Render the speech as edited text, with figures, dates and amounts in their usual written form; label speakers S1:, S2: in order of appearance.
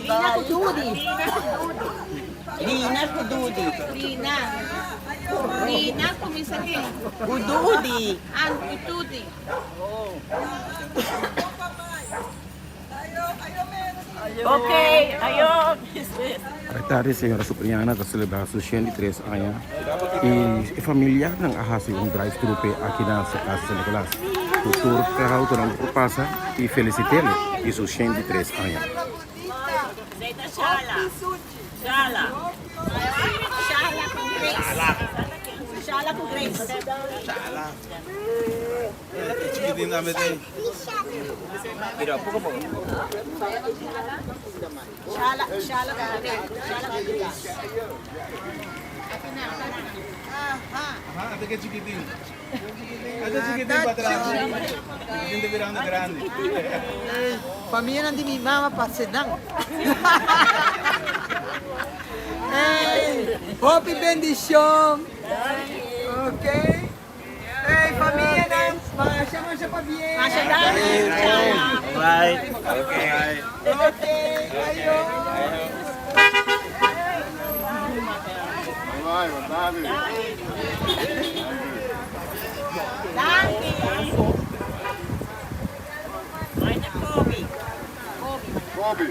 S1: Lina ku Dudi.
S2: Lina ku Dudi.
S1: Lina. Lina kuminsá ken?
S2: Ku Dudi.
S1: Ah, ku Dudi.
S2: Ok, ayo.
S3: Tardi señora Supriana ta celebra su 103 aña y e familiarnan a haci un drive thru pe aki na su cas San Nicolas. Cu tur carautonan por pasa y felicitele y su 103 aña.
S2: Shala. Shala.
S1: Shala ku Grace. Shala ku Grace.
S4: Chiquitín tambe ta ahí.
S2: Mira, poco poco.
S1: Shala, Shala ku Grace. Shala ku Grace.
S4: Ajá, ate que chiquitín. Ate chiquitín para atrás. Chiquitín te mirando grande.
S5: Famianan di mi mama parce nan. Hey, hopi bendicion. Ok. Hey, famianan, masha masha pabien.
S1: Masha danki. Shala.
S2: Bye. Okay.
S5: Ok, ayo.
S6: Bye, bye.
S2: Danki. Vai na Kobe.
S6: Kobe.